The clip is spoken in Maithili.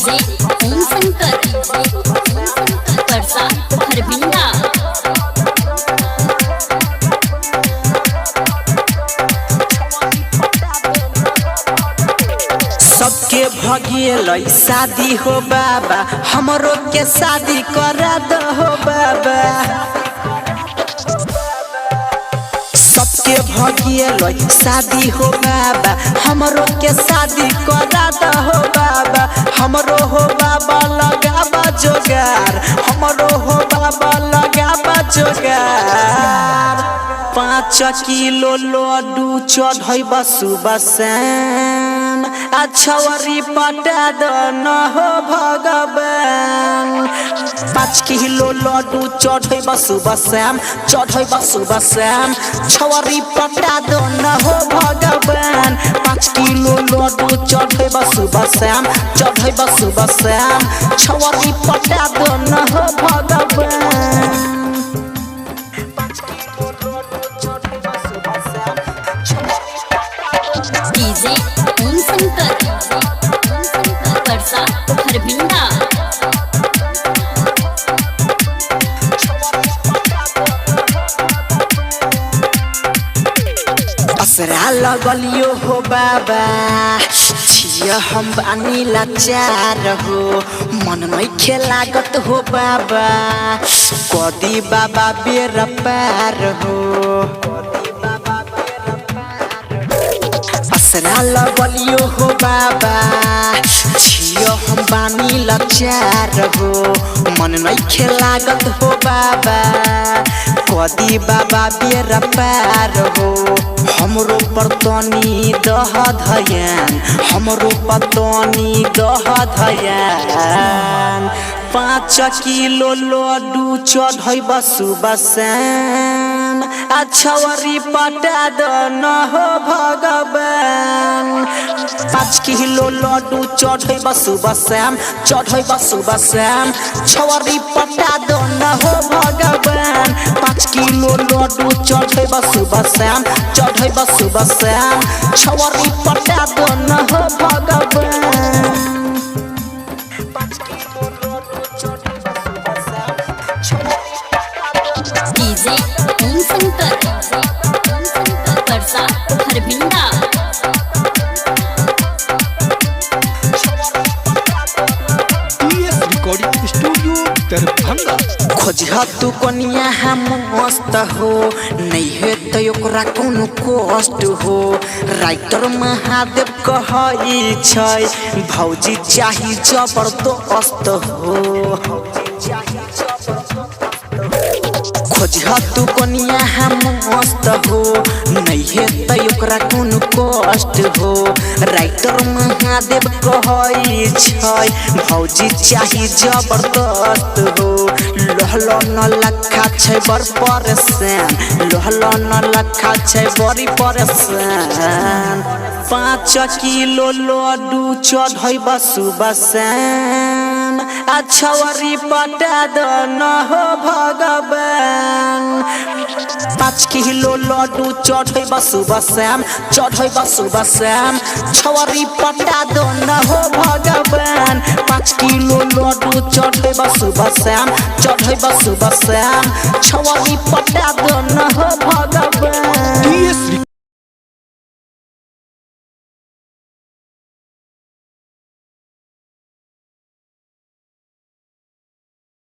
डीजे ओम शंकर, परसा हरभिंडा। सबके भगियल शादी हो बाबा, हमरो के शादी करा दहो बाबा। सबके भगियल शादी हो बाबा, हमरो के शादी करा दहो बाबा। हमरो हो बाबा लगाबा जोगार, हमरो हो बाबा लगाबा जोगार। 5 किलो लड्डू चढ़ैबा सुबह शाम, आ छौरी पटा द न हो भगवान। 5 किलो लड्डू चढ़ैबा सुबह शाम, चढ़ैबा सुबह शाम, छौरी पटा द न हो भगवान। 5 किलो लड्डू चढ़ैबा सुबह शाम, चढ़ैबा सुबह शाम, छौरी पटा द न हो भगवान। डीजे ओम शंकर, परसा हरभिंडा। असरा लगलियो हो बाबा, छिया हम बानी लाचार हो, मन नइखे लागत हो बाबा, कदी बाबा बेर पार हो। असरा लगलियो हो बाबा, छिया हम बानी लाचार हो, मन नइखे लागत हो बाबा, कदी बाबा बेर पार हो। हमरो पर तनी दह धयान, हमरो पर तनी दह धयान। 5 किलो लड्डू चढ़ैबा सुबह शाम, आ छौरी पटा द न हो भगवान। 5 किलो लड्डू चढ़ैबा सुबह शाम, चढ़ैबा सुबह शाम, छौरी पटा द न हो भगवान। 5 किलो लड्डू चढ़ैबा सुबह शाम, चढ़ैबा सुबह शाम, छौरी पटा द न हो भगवान। DJ Om Shankar, Parsa Harbhinda. TS recording studio Darbhanga. खोजह तू कनिया हम मस्त हो, नहीं है तो ओकरा कोनो कष्ट हो। राइटर महादेव कहै छै, भौजी चाही जबरदस्त हो। खोजह तू कनिया हम मस्त हो, नहीं है तो ओकरा कोनो कष्ट हो। राइटर महादेव कहै छै, भौजी चाही जबरदस्त हो। लहलो न लखा छै बड़ परेशान, लहलो न लखा छै बड़ी परेशान। 5 किलो लड्डू चढ़ैबा सुबह शाम, आ छौरी पटा द न हो भगवान। 5 किलो लड्डू चढ़ैबा सुबह शाम, चढ़ैबा सुबह शाम, छौरी पटा द न हो भगवान। 5 किलो लड्डू चढ़ैबा सुबह शाम, चढ़ैबा सुबह शाम, छौरी पटा